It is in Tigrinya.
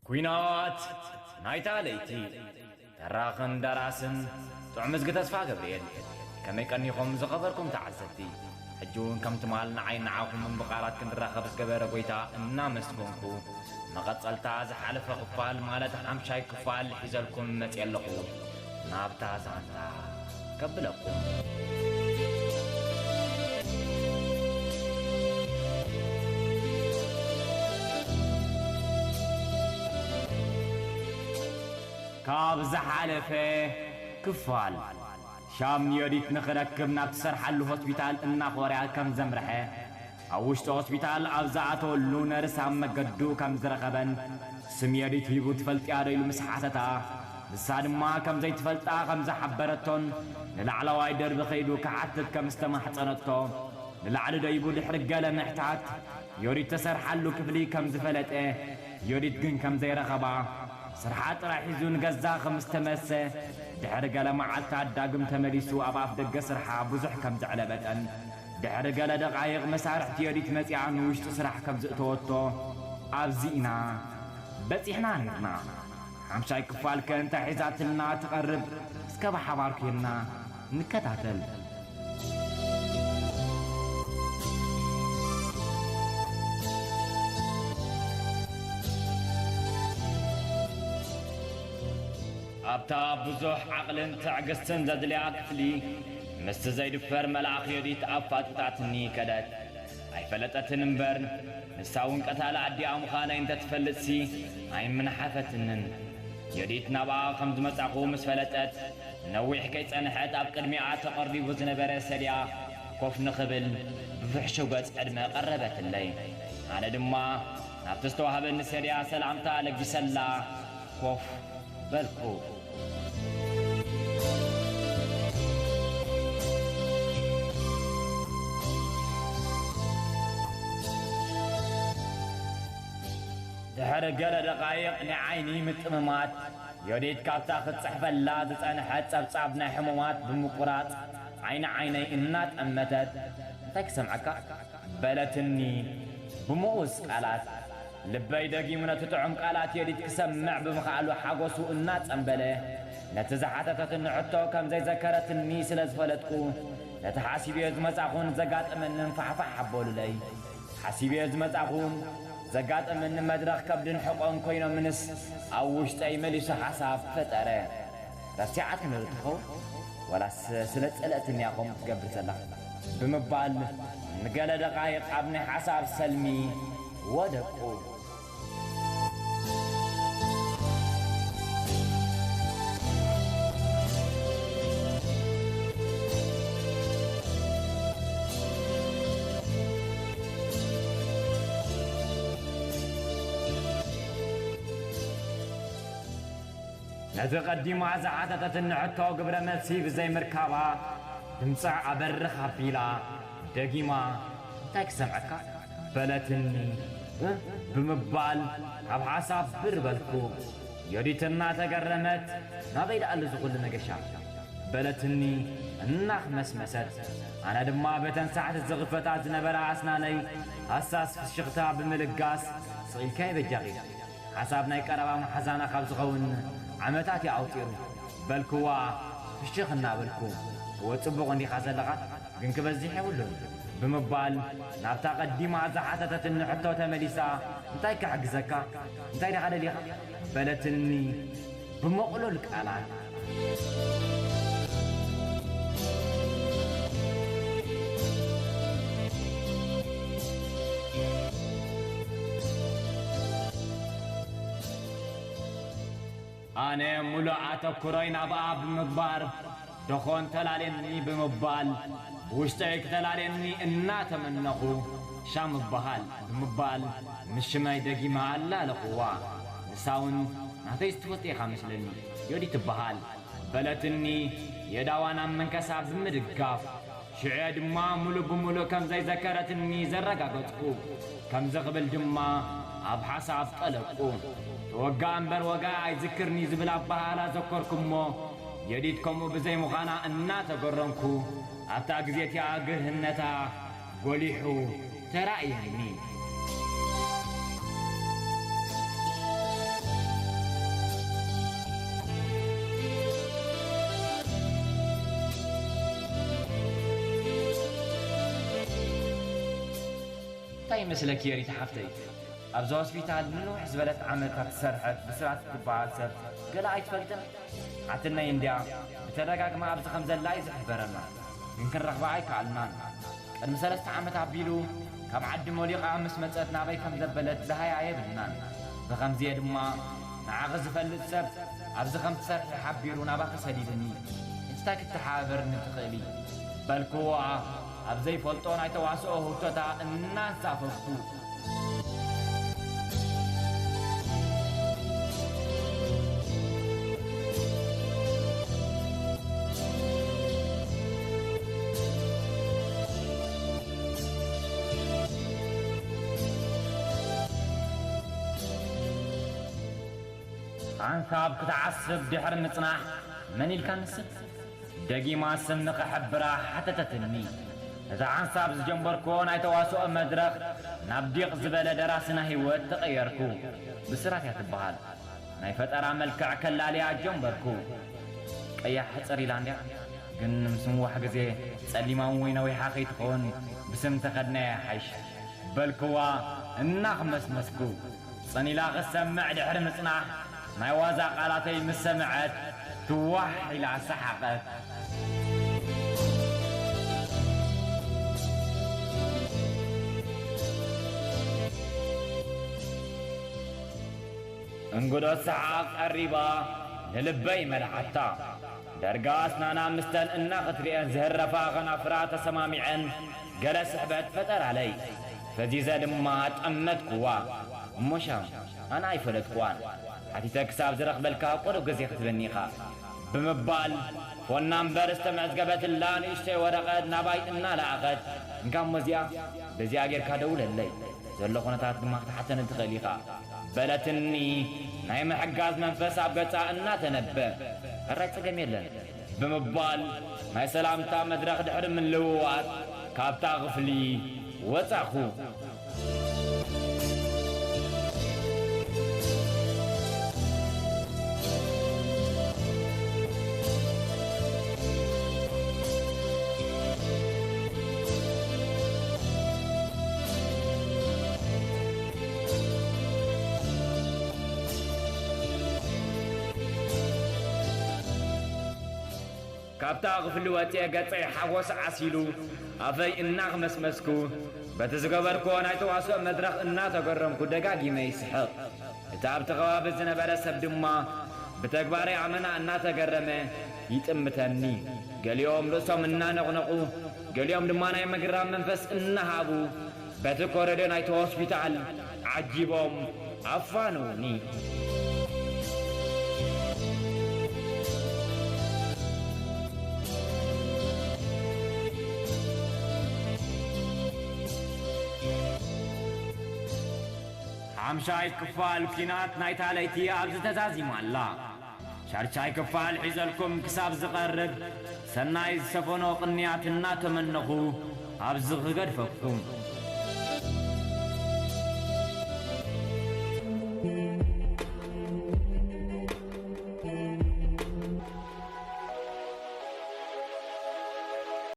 ኲናት ናይታ ለይቲ። ተራኽን ደራስን ጥዑም እዝጊ ተስፋ ገብርኤል። ከመይ ቀኒኹም ዝኸበርኩም ተዓዘብቲ? ሕጂ እውን ከም ትማል ንዓይ ንዓኹምን ብቓላት ክንራኸብ ዝገበረ ጐይታ እናመስገንኩ፣ መቐጸልታ ዝሓለፈ ክፋል ማለት ሓምሻይ ክፋል ሒዘልኩም መጺአ ኣለኹ። ናብታ ዛንታ ከብለኩም። ካብ ዝሓለፈ ክፋል፣ ሻም ንዮዲት ንኽረክብ ናብ ትሰርሓሉ ሆስፒታል እናኾርያ ከም ዘምርሐ፣ ኣብ ውሽጢ ሆስፒታል ኣብ ዝኣተወሉ ነርስ ኣብ መገዱ ከም ዝረኸበን፣ ስም ዮዲት ሂቡ "ትፈልጥያ ዶ?" ኢሉ ምስ ሓተታ፣ ንሳ ድማ ከም ዘይትፈልጣ ከም ዝሓበረቶን ንላዕለዋይ ደርቢ ከይዱ ክሓትት ከም ዝተማሕጸነቶ፣ ንላዕሊ ደይቡ ድሕሪ ገለ ምሕታት፣ ዮዲት ተሰርሓሉ ክፍሊ ከም ዝፈለጠ፣ ዮዲት ግን ከም ዘይረኸባ፣ ስርሓ ጥራይ ሒዙ ንገዛ ከም ዝተመሰ፣ ድሕሪ ገለ መዓልታት ዳግም ተመሊሱ ኣብ ኣፍ ደገ ስርሓ ብዙሕ ከም ዘዕለበጠን፣ ድሕሪ ገለ ደቓይቕ መሳርሕቲ ዮዲት መጺኣ ንውሽጢ ስራሕ ከም ዝእተወቶ፣ ኣብዚ ኢና በጺሕና ነይርና። ሓምሻይ ክፋል ከ እንታይ ሒዛትልና ትቐርብ? እስከ ብሓባር ኮይንና ንከታተል። ኣብታ ብዙሕ ዓቕልን ትዕግስትን ዘድልያ ክፍሊ፣ ምስቲ ዘይድፈር መልኣኽ ዮዲት ኣፋጢጣትኒ ከደት። ኣይፈለጠትን እምበር፣ ንሳ እውን ቀታሊ ኣዲኣ ምዃነይ እንተትፈልጥሲ ኣይምንሓፈትንን። ዮዲት ናብኣ ከም ዝመጻኹ ምስ ፈለጠት፣ ነዊሕ ከይጸንሐት ኣብ ቅድሚኣ ተቐሪቡ ዝነበረ ሰድያ ኮፍ ንኽብል ብፍሕሹው ገጽ ዕድመ ቀረበትለይ። ኣነ ድማ ናብቲ ዝተዋህበኒ ሰድያ ሰላምታ ለጊሰላ ኮፍ በልኩ። ድሕሪ ገለ ደቓይቕ ናይ ዓይኒ ምጥምማት፣ ዮዲት ካብታ ክትጽሕፈላ ዝጸንሐት ጸብጻብ ናይ ሕሙማት ብምቁራጽ፣ ዓይኒ ዓይነይ እናጠመተት፣ "እንታይ ክሰምዓካ?" በለትኒ ብምኡዝ ቃላት። ልበይ ደጊሙ ነቲ ጥዑም ቃላት ዮዲት ክሰምዕ ብምኽኣሉ ሓጎሱ እናጸምበለ፣ ነቲ ዝሓተተትኒ ሕቶ ከም ዘይዘከረትኒ ስለ ዝፈለጥኩ፣ ነቲ ሓሲበዮ ዝመጻኹን ዘጋጠመንን ፋሕፋሕ ኣበሉለይ። ሓሲበዮ ዝመጻኹን ዘጋጠመኒ መድረኽ ከብድን ሕቖን ኮይኖምንስ ኣብ ውሽጠይ መሊሱ ሓሳብ ፈጠረ። "ረሲዓትኒ ዶ ትኸውን? ዋላስ ስለ ጸለእትኒ እያ ከምኡ ትገብር ዘላ?" ብምባል ንገለ ደቓይቕ ኣብ ናይ ሓሳብ ሰልሚ ወደቅኩ። ነቲ ቀዲማ ዝሓተተትኒ ሕቶ ግብረ መልሲ ብዘይምርካባ፣ ድምጻ ኣበርኽ ኣቢላ ደጊማ፣ "እንታይ ክሰምዐካ?" በለትኒ። እ? ብምባል ካብ ሓሳብ ብር በልኩ። ዮዲት እናተገረመት፣ "ናበይ ደኣሉ ዝኹሉ መገሻ?" በለትኒ እናኽመስመሰት። ኣነ ድማ በተን ሳሕቲ ዝኽፈታ ዝነበራ ኣስናነይ ሃሳስ ፍሽኽታ ብምልጋስ፣ "ስቕ ኢልካ በጃኺ። ሓሳብ ናይ ቀረባ መሓዛና ካብ ዝኸውን ዓመታት እዩ ኣቑጺሩ." በልክዋ ፍሽኽ እናበልኩ። "እወ፣ ጽቡቕ እንዲኻ ዘለኻ፣ ግን ክበዝሕ የብሉን" ብምባል ናብታ ቀዲማ ዝሓተተትኒ ሕቶ ተመሊሳ፣ "እንታይ ክሕግዘካ? እንታይ ዲኻ ደሊኻ?" በለትኒ ብምቕሉል ቃላት። ኣነ ሙሉእ ኣተኩሮይ ናብኣ ብምግባር፣ "ደኾን ተላልየኒ" ብምባል፣ ብውሽጠይ ክተላልየኒ እናተመነኹ፣ "ሻም እበሃል" ብምባል፣ ምስ ሽመይ ደጊመ ኣላለኹዋ። ንሳ እውን፣ "ናተይስ ትፈልጦ ኢኻ መስለኒ፣ ዮዲት ትበሃል" በለትኒ፣ የእዳዋ ናብ መንከሳ ብምድጋፍ። ሽዑ ድማ ሙሉእ ብሙሉእ ከም ዘይዘከረትኒ ዘረጋገጽኩ። ከምዚ ክብል ድማ ኣብ ሓሳብ ጠለቅኩ። "ተወግኣ እምበር ወግኣ ኣይዝክርን'ዩ" ዝብል ኣበሃህላ ዘከርኩ እሞ፣ ዮዲት ከምኡ ብዘይምዃና እናተገረምኩ፣ ኣብታ ግዜ እቲኣ ግርህነታ ጎሊሑ ተራእየኒ። እንታይ ይመስለኪ የሪት ሓፍተይ? ኣብዚ ሆስፒታል ንንውሕ ዝበለት ዓመታት ዝሰርሐት ብስራት እትበሃል ሰብ ገለ ኣይትፈልጥን? ሓትነይ እንድያ ብተደጋግማ ኣብዚ ከም ዘላ እዩ ዝሕበረና፣ ግን ክንረኽባ ኣይከኣልናን። ቅድሚ ሰለስተ ዓመት ኣቢሉ ካብ ዓዲ ሞሊቓ ምስ መጸት ናበይ ከም ዘበለት ዝሃያ የብልናን። ብኸምዚየ ድማ ንዓኺ ዝፈልጥ ሰብ ኣብዚ ከም ትሰርሒ ሓቢሩ ናባኺ ሰዲድኒ። እንታይ ክትተሓባበርኒ ትኽእሊ? በልክዋ ኣብ ዘይፈልጦ ናይ ተዋስኦ ህውተታ እናንሳፈፍኩ። ሓንሳብ ክትዓስብ ድሕሪ ምጽናሕ፣ መን ኢልካ ንስብ? ደጊማ ስም ንኽሕብራ ሓተተትኒ። እቲ ሓንሳብ ዝጀመርክዎ ናይ ተዋስኦ መድረኽ ናብ ዲቕ ዝበለ ደራስና ህይወት ተቐየርኩ። ብስራት እያ ትበሃል። ናይ ፈጠራ መልክዕ ከላልያ ጀመርኩ። ቀያሕ ሕጽር ኢላ እንድያ፣ ግን ምስ ምዋሕ ግዜ ጸሊማ ወይ ነዊሓ ከይትኸውን ብስም ተኸድናያ ይሓይሽ። በልክዋ እናኽመስመስኩ። ጸኒላ ክትሰምዕ ድሕሪ ምጽናሕ፣ ናይ ዋዛ ቃላተይ ምስ ሰምዐት፣ ትዋሕ ኢላ ሰሓቐት። እንግዶ ሰሓቕ ቀሪባ ንልበይ መልዓታ። ደርጋ ኣስናና ምስተን እናኽትሪአን ዝህረፋ ኸናፍራ ተሰማሚዐን፣ ገለ ስሕበት ፈጠራለይ። ፈዚዘ ድማ ጠመትኩዋ። እሞ ሻም ኣነ ኣይፈለጥኩዋን። ሓቲተ ክሳብ ዝረኽበልካ ቁሩብ ግዜ ክትበኒ ኢኻ ብምባል፣ ፎና እምበር ዝተመዝገበትላ ንእሽተይ ወረቐት ናባይ እናለኣኸት፣ እንካ እሞ እዚኣ በዚኣ ጌርካ ደውለለይ፣ ዘሎ ኩነታት ድማ ክትሓተኒ ትኽእል ኢኻ በለትኒ። ናይ ምሕጋዝ መንፈስ ኣብ ገጻ እናተነበ፣ ሕራይ ጸገም የለን ብምባል ናይ ሰላምታ መድረኽ ድሕሪ ምልውዋጥ ካብታ ክፍሊ ወጻኹ። ካብታ ክፍሊ ወጺኤ ገጸይ ሓጎስ ዓሲሉ ኣፈይ እናኽመስመስኩ በቲ ዝገበርክዎ ናይ ተዋስኦ መድረኽ እናተገረምኩ ደጋጊመ ይስሕቕ። እቲ ኣብቲ ከባቢ ዝነበረ ሰብ ድማ ብተግባረይ ኣመና እናተገረመ ይጥምተኒ። ገሊኦም ርእሶም እናነቕነቑ፣ ገሊኦም ድማ ናይ ምግራም መንፈስ እናሃቡ በቲ ኮረዶ ናይቲ ሆስፒታል ዓጂቦም ኣፋነዉኒ። ሓምሻይ ክፋል ኲናት ናይታ ለይቲ ኣብዚ ተዛዚማ ኣላ። ሻድሻይ ክፋል ሒዘልኩም ክሳብ ዝቐርብ፣ ሰናይ ዝሰፈኖ ቅንያት እናተመነኹ ኣብዚ ክገድፈኩም።